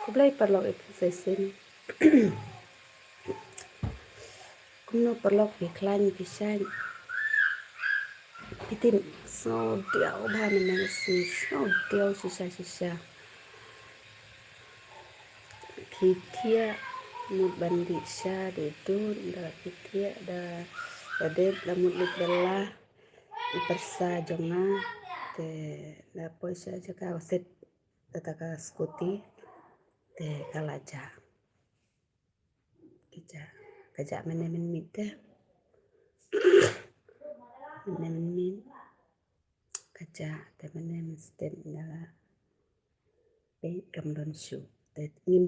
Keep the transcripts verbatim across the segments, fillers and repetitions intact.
Khublei paralok ïa phi sa shisien. Kumno paralok, phi khlaiñ phi shaiñ? Phi tip, sngewdiaw bha mynne ka sngi, sngewdiaw shisha shisha. Phi thiah mut ban dih sha dih dud, da phi thiah da, da dep da mut leit bylla. I pyrsa jong nga te da poi sha jaka u set da kata ka scooty te ka la jah. Ka jah, ka jah mynne mynmiet te. Mynne mynmiet ka jah te mynne mynstep nga la peit kam don shuh. Te ngim,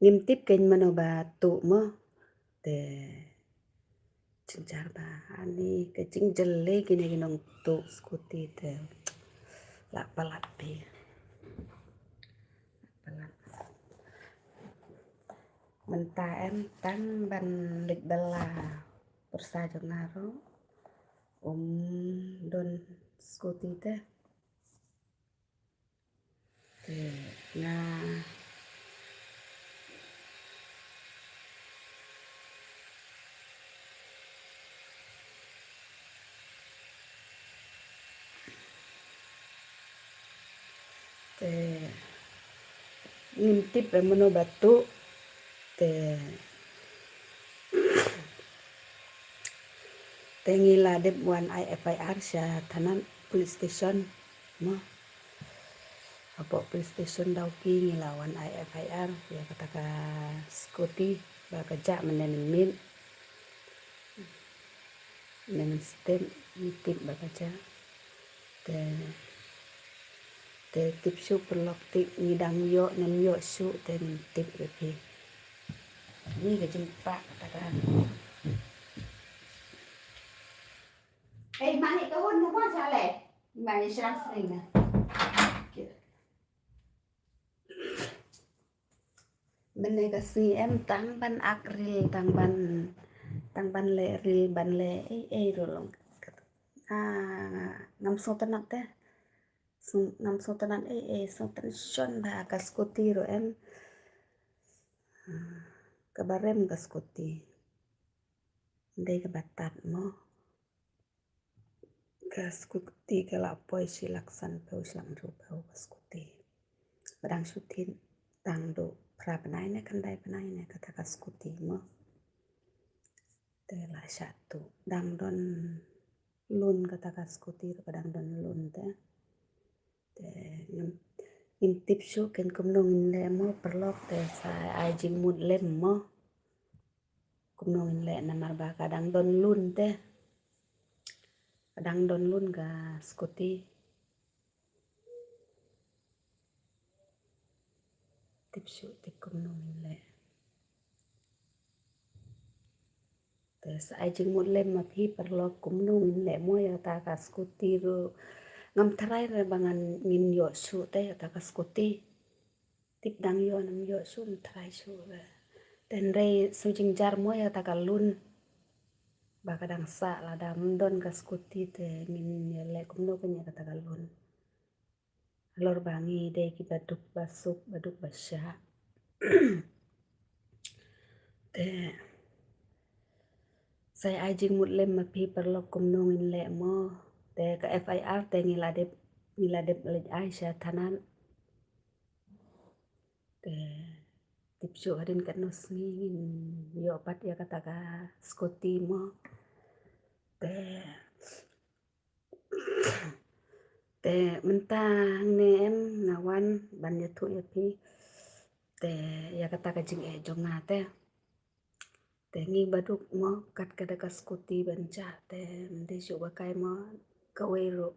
ngim tip keiñ mano ba tuh mo. Te jynjar ba ani ka jingjyllei kine ki nongtuh scooty te la palat phi. Palat. Mynta em tang ban leit bylla, pyrsa jong nga ruh um don scooty te. Te nga, te ngim tip ba mano ba tuh. Te, te ngi la dep wan ai F I R sha thanat police station mo. Hapoh police station Dawki ngi la wan ai F I R ïa kata ka scooty ba ka jah mynne mynmiet. Mynne mynstep ngim tip ba ka jah. Te, te tip shuh paralok, te ngi dang ïoh ne ym ïoh shuh te ngim tip ïa phi. Ni ka jingpah kata ka. Ei, mane ka hun na mo sha le. Mane shrang sning na. Mynne ka sngi em tang ban ak reel, tang ban, tang ban leh reel, ban leh ei ei ruh long. Ah, ngam sngewtynnat te. Sng-, ngam sngewtynnat ei ei, sngewtynnat shon ba ka scooty ruh em. Ah, kaba rem ka scooty. Dei kaba tad mo. Ka scooty ka la poi shi lak san phew, shi lak hynriew phew ka scooty. Ba dang shu thied tang duh phra bnai ne khyndai bnai ne kata ka scooty mo. Te la shah tuh. Dang don lun kata ka scooty ruh, ka dang don lun te. Te ngim, ngim tip shuh keiñ kumno ngin leh mo paralok, te sa ai jingmut lem mo. Kumno ngin leh namar ba ka dang don lun te. Ka dang don lun ka scooty. Tip shuh, tip kumno ngin leh. Te sa ai jingmut lem ma phi paralok kumno ngin leh mo ïa kata ka scooty ruh. Ngam tharai re ba ngan ngin ïoh shuh te ïa kata ka scooty. Tip dang ïoh ne ym ïoh shuh, ym tharai shuh re. Te hynrei shu jynjar mo ïa kata ka lun. Ba ka dang sah, lada ym don ka scooty te ngin ïa leh kumno keiñ ïa kata ka lun. Halor ba ngi dei kiba duk ba suk, ba duk ba shah. Te sa ai jingmut lem ma phi paralok kumno ngin leh mo. Te ka F I R te ngi la dep, ngi la dep leit ai sha thanat. Te tip shuh hadien katno sngi ngin ïoh pat ïa kata ka scooty mo. Te, te mynta hangne em nga wan ban ïathuh ïa phi. Te ïa kata ka jingeh jong nga te. Te ngi baduk mo, kat ka da ka scooty ban jah te ym dei shuh ba kai mo, kawei ruh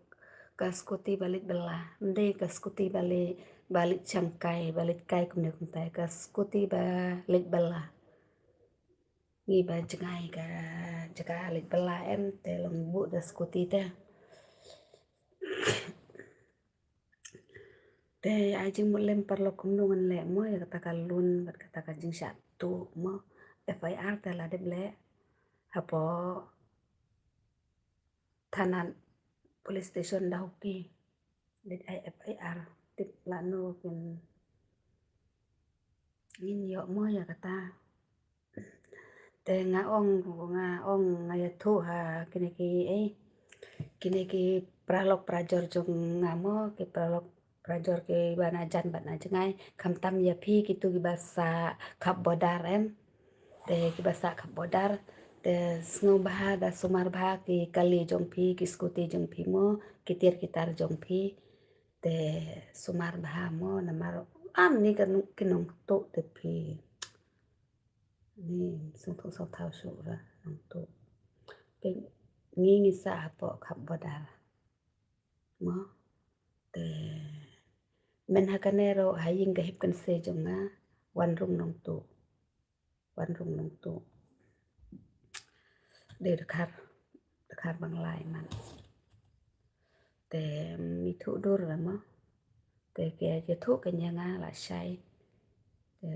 ka scooty ba leit bylla, ym dei ka scooty ba leit, ba leit shang kai, ba leit kai kumne kumtai, ka scooty ba leit bylla. Ngi ba jngai ka jaka leit bylla em te long buh da scooty te. Te ai jingmut lem paralok kumno ngan leh mo ïa kata ka lun bad kata ka jingshah tuh mo. F I R te la dep leh hapoh thanat police station Dawki. Leit ai F I R, tip lano kin Ngin ïoh mo ïa kata. Te nga ong, nga ong nga ïathuh ha kine ki, eh, kine ki paralok parajor jong nga mo, ki paralok parajor kiba na jan bad na jngai, khamtam ïa phi kito kiba sah khap border em. Te kiba sah khap border, te sngewbha da sumar bha ki kali jong phi, ki scooty jong phi mo, ki tiar ki tar jong phi. Te sumar bha mo, namar ani ka nu-, ki nongtuh te phi. Ni sngewthuh sngewthaw shuh ra nongtuh. Te ngi ngi sah hapoh khap border mo. Te mynta ha kane ruh ha ïing ka hip kynse jong nga, wan rung nongtuh. Wan rung nongtuh. Dei dkhar, dkhar ba nga lai man. Te mi thuh dur ra mo. Te ki ïathuh kane ïa nga lashai. Te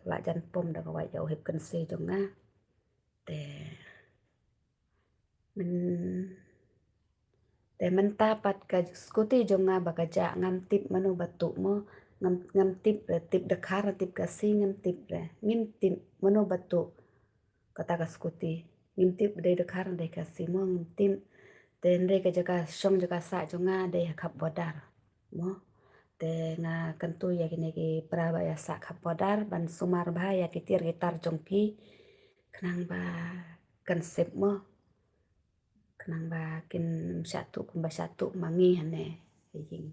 la jan pom da ka wait ïa u hip kynse jong nga. Te myn-, te mynta pat ka scooty jong nga ba ka jah, ngam tip mano ba tuh mo, ngam, ngam tip re, tip dkhar, tip Khasi, ngam tip re, ngim tip mano ba tuh kata ka scooty. Ngim tip dei dkhar dei Khasi mo, ngim tip. Te hynrei ka jaka shong jaka sah jong nga dei ha khap border mo. Te nga kyntu ïa kine ki para ba ïa sah khap border ban sumar bha ïa ki tiar ki tar jong phi. Khnang ba kan sep mo. Khnang ba kin ym shah tuh kumba shah tuh ma ngi hane ha ïing.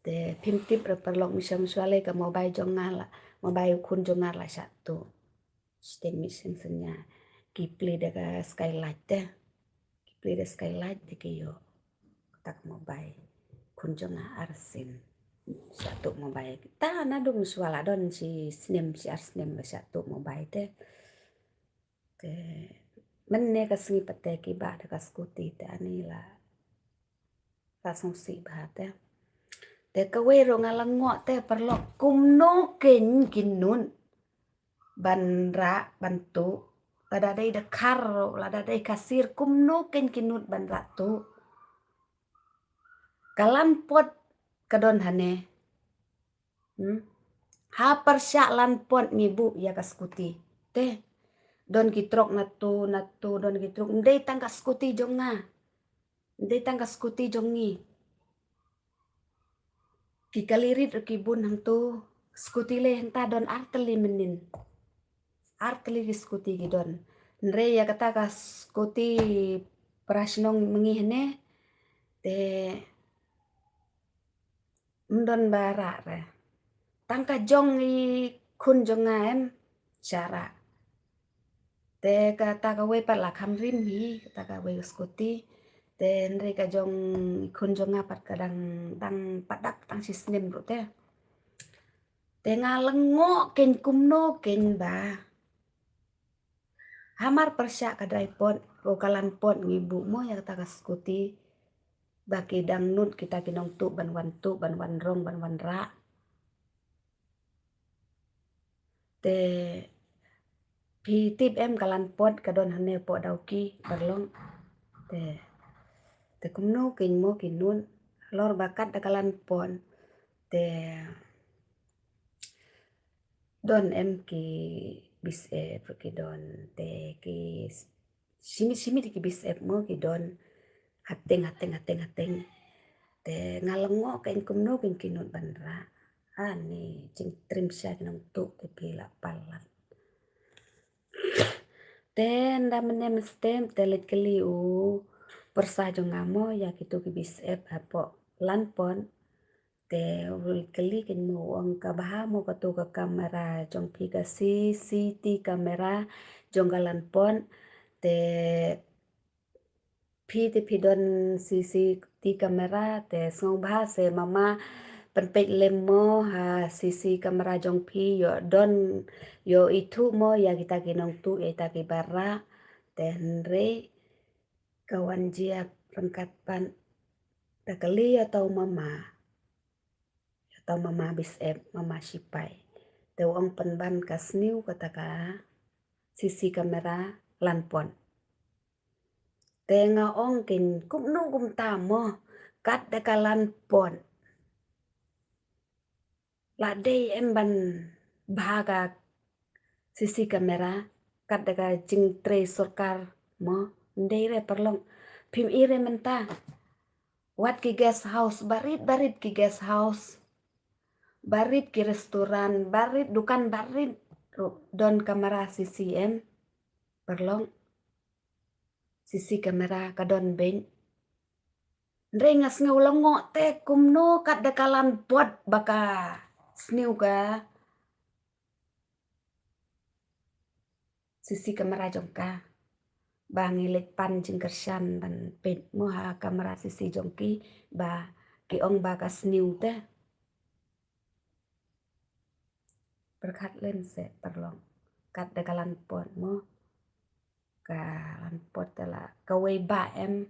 Te phim tip re paralok, mynshuwa mynshuwa lei ka mobile jong nga la, mobile u khun jong nga la shah tuh. Shiteng mih shiteng synñia. Ki plie da ka skylight te. Ki plie da skylight te ki ïoh kata ka mobile. Khun jong nga arsien. Shah tuh mobile. Ta naduh mynshuwa la don shi snem shi ar snem ba shah tuh mobile te. Te mynne ka sngi pat te ki bah da ka scooty te ani la, la sngewsih bha te. Te kawei ruh nga la ngoh te paralok, kumno kein ki nud ban rah ban tuh. Lada dei dkhar ruh, lada dei Khasi, kumno kein ki nud ban rah tuh. Ka lan pot ka don hane. Hmm. Ha pyrshah lan pot ngi buh ïa ka scooty. Te. Don ki trok na tu, na tu, don ki trok. Ym dei tang ka scooty jong nga. Ym dei tang ka scooty jong ngi. Ki kali rit ruh ki bun hangtu. Scooty lei hangta don ar tylli mynnin. Ar tylli ki scooty ki don. Hynrei ïa kata ka scooty para shnong ma ngi hane. Te ym don ba rah re. Tang ka jong i khun jong nga em sha rah. Te kata kawei pat la kham rim hi, kata kawei scooty. Te hynrei ka jong i khun jong nga pat ka dang, dang pat dap tang shi snem ruh te. Te nga la ngoh kein kumno kein ba. Hamar pyrshah ka dry pot, ko ka lan pot ngi buh mo ïa kata ka scooty. Ba ki dang nud kita ki nongtuh ban wan tuh, ban wan rong, ban wan rah. Te phi tip em ka lan pot ka don hane poh Dawki, paralok. Te, te kumno kein mo ki nud, halor ba kat da ka lan pot. Te don em ki B S F ki don, te ki shimit shimit ki B S F mo ki don. Hateng, hateng, hateng, hateng. Te nga la ngoh kein kumno kein ki nud ban rah. Ani jingtrim sha ki nongtuh te phi la palat. Te ynda mynne mynstep te leit kylli u pyrsa jong nga mo ïa kitu ki B S F hapoh lan pot. Te u leit kylli kein mo, u ong ka bha mo katu ka kamera jong phi, ka C C T V kamera jong ka lan pot. Te phi te phi don C C T V kamera te sngewbha se mama pynpeit lem mo ha C C kamera jong phi, ïoh don, ïoh ithuh mo ïa kita ki nongtuh, ïa kita kiba rah. Te hynrei ka wan jia ryngkat pat, te kylli ïa uta u mama. Ïa uta u mama B S F, mama shipai. Te u ong pynban ka sniew kata ka C C kamera lan pot. Te nga ong kein kumno kumta mo, kat da ka lan pot. La dei em ban bha ka C C camera, kat da ka jingtrei sorkar mo, ndei re parlok. Phim i re mynta. Wat ki guest house, barit barit ki guest house. Barit ki restaurant, barit dukan barit ruh don camera C C M. Parlok. C C camera ka don beit. Hynrei nga sngew lyngngoh te kumno kat da ka Lanpot ba ka sniew ka C C camera jong ka. Ba ngi leit pan jingkyrshan ban peit mo ha camera C C jong ki ba ki ong ba ka sniew te. Pyrkhat lem se parlok. Kat da ka Lanpot mo. Ka Lanpot te la kawei ba em,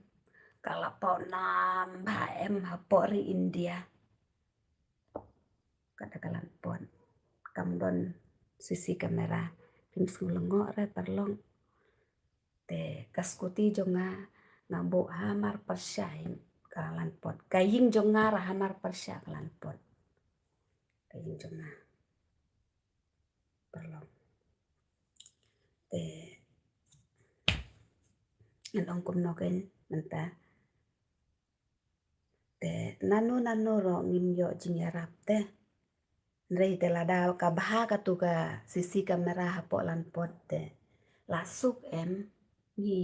ka la paw nam ba em hapoh ri India. Kat da ka Lanpot. Kam don C C camera. Phim sngew lyngngoh re parlok. Te ka scooty jong nga, nga buh hamar pyrshah ïa ka Lanpot. Ka ïing jong nga ruh hamar pyrshah ka Lanpot. Ka ïing jong nga. Parlok. Te ngan ong kumno kein mynta. Te nano nano ruh ngim ïoh jingïarap te. Hynrei te lada ka bha katu ka C C camera hapoh Lanpot te la suk em, ngi,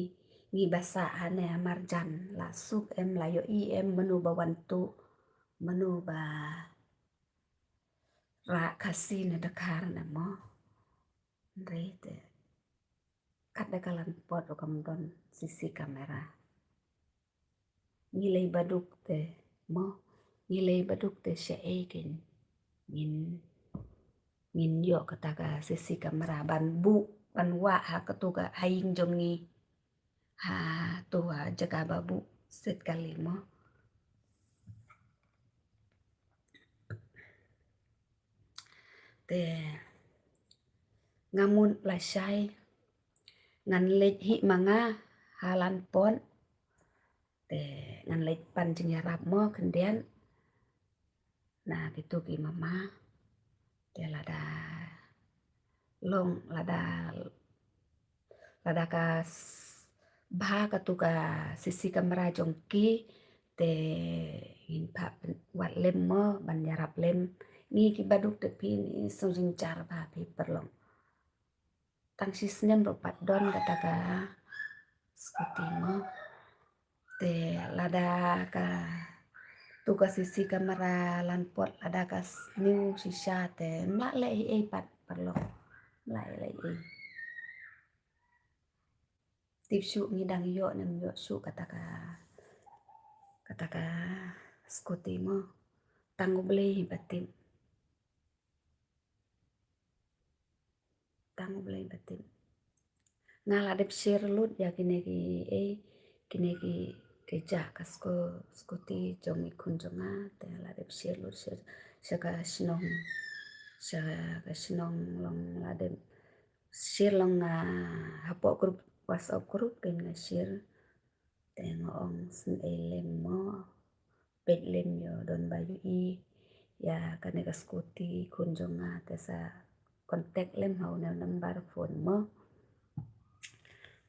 ngi ba sah hane ha marjan, la suk em, la ïohi em mano ba wan tuh, mano ba rah Khasi ne Dkhar ne mo. Hynrei te kat da ka Lanpot ruh kam don C C camera. Ngi lei baduk te mo, ngi lei baduk te shaei kein ngin, ngin ïoh kata ka C C camera ban buh, ban wah ha katu ka ha ïing jong ngi. Ha tu ha jaka ba buh set kali mo. Te nga mut lashai ngan leit hi ma nga ha Lanpot. Te ngan leit pan jingïarap mo khyndiat na kitu ki mama. Te lada long, lada, lada ka s-, bha katu ka C C camera jong ki, te ngin phah wad lem mo ban ïarap lem. Ngi ki baduk te phi ni song jingjar bha phi parlok. Tang shi snem ruh pat don kata ka scooty mo. Te lada katu ka C C camera Lanpot lada ka sniew shisha te ym lah leh hi ei pat parlok. Ym lah leh hi ei. Tip shuh ngi dang ïoh ne ym ïoh shuh kata ka, kata ka scooty mo. Tang U Blei hi ba tip. Tang U Blei ba tip. Nga la dep share lut ïa kine ki, eh, kine ki, ki jah ka sco-, scooty jong i khun jong nga, te la dep share lut sha, sha ka shnong, sha ka shnong long la dep share long, ah, hapoh group, WhatsApp group kein nga share. Te nga ong sngewbha lem mo, peit lem ïoh don ba ïohi ïa kane ka scooty khun jong nga te sa contact lem ha une u number phone mo.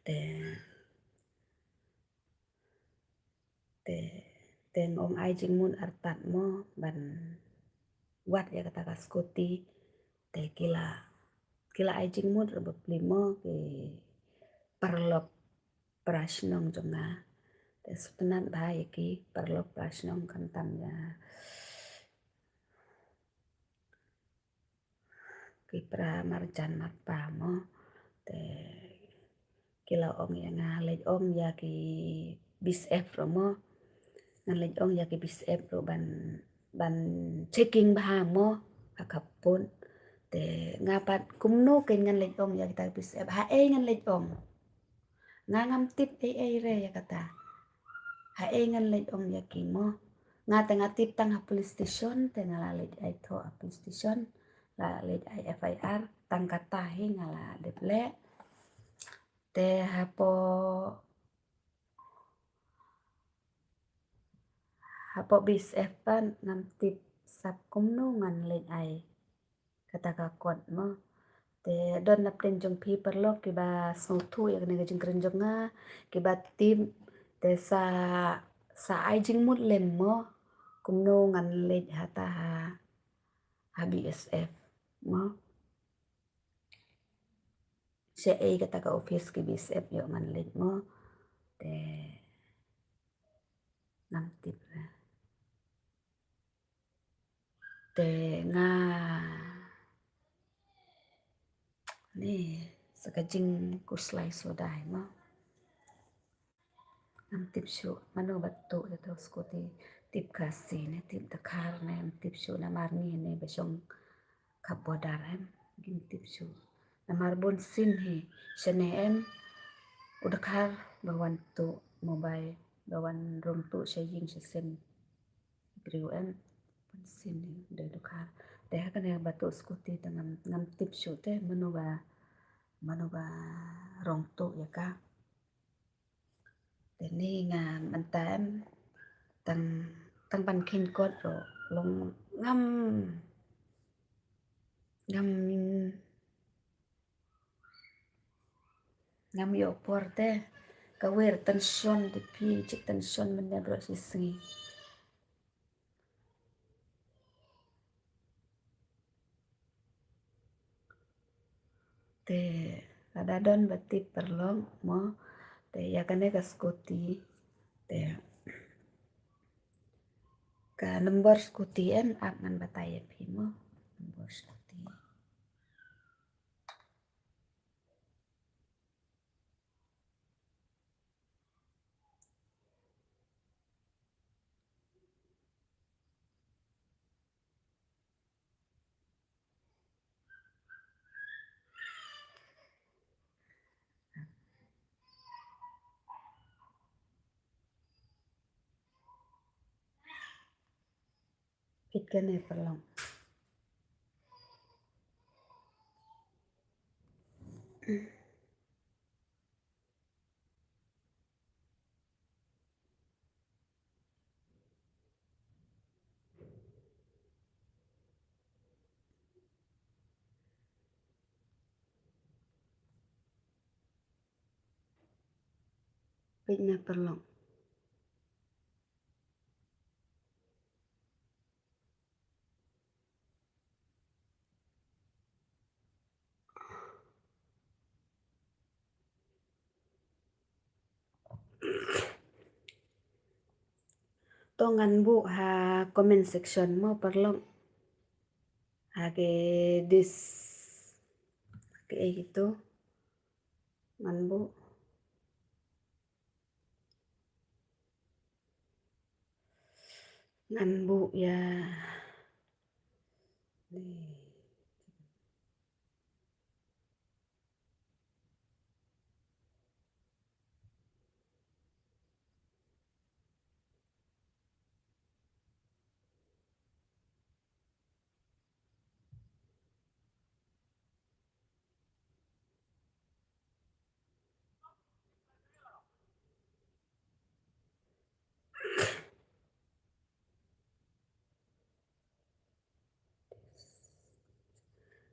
Te, te, te nga ong ai jingmut artat mo ban wad ïa kata ka scooty. Te ki la, ki la ai jingmut ruh bapli mo ki paralok para shnong jong nga. Te sngewtynnat bha ïa ki paralok para shnong khamtam ïa ki para marjan marpa mo. Te ki la ong ïa nga leit ong ïa ki B S F ruh mo. Ngan leit ong ïa ki B S F ruh ban, ban checking bha mo ha ka pun. Te nga pat kumno kein ngan leit ong ïa kita ki B S F, ha ei ngan leit ong. Nga ngam tip ei ei re ïa kata. Ha ei ngan leit ong ïa ki mo. Nga te nga tip tang ha police station, te nga la leit ai thoh ha police station, la leit ai F I R, tang kata hi nga la dep leh. Te hapoh, hapoh B S F pat ngam tip sap kumno ngan leit ai kata ka kot mo. Te don napdeng jong phi paralok kiba sngewthuh ïa kane ka jingkren jong nga, kiba tip, te sa, sa ai jingmut lem mo, kumno ngan leit hata ha, ha B S F mo. Shaei kata ka office ki B S F ïoh ngan leit mo. Te ngam tip re. Te nga ne sa ka jingkhuslai shuh dei mo. Ngam tip shuh mano ba tuh ïa uto u scooty, tip Khasi ne tip Dkhar ne, ngam tip shuh namar ngi ne ba shong ka border em, ngim tip shuh. Namar bun sien hi shane em u Dkhar ba wan tuh mobile, ba wan rung tuh sha ïing sha sem briew em, bun sien hi u dei u Dkhar. Te ha kane ba tuh scooty te ngam, ngam tip shuh te mano ba, mano ba rung tuh ïa ka. Te ni nga mynta em tang, tang ban kheiñ kot ruh long ngam, ngam, ngam ïoh por te. Ka wer tension te phi, chik tension mynta ruh shisngi. Te lada don ba tip paralok mo, te ïa kane ka scooty, te ka nombor scooty em ap ngan batai ïa phi mo, nombor scooty. Peit kane paralok. Peit na paralok. To ngan buh ha comment section mo paralok. Ha ki dis, ha ki ei kito ngan buh. Ngan buh ïa.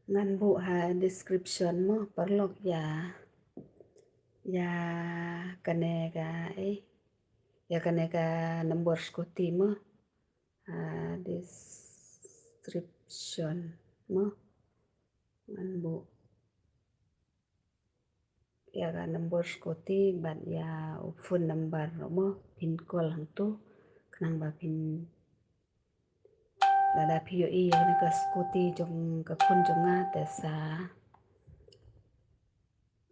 Ngan buh ha description mo paralok ïa, ïa kane ka, eh, ïa kane ka nombor scooty mo. Ha description mo. Ngan buh ïa ka nombor scooty bad ïa u phone number mo, phin call hangto khnang ba phin, lada phi ïohi ïa ka scooty jong ka khun jong nga te sa,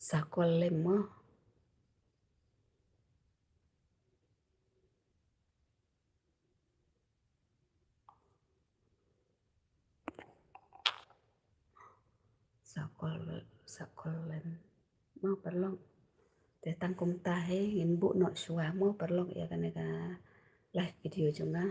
sa call lem mo. Sa call, sa call lem mo paralok. Te tang kumta hi ngin buh noh shuwa mo paralok ïa kane ka live video jong nga.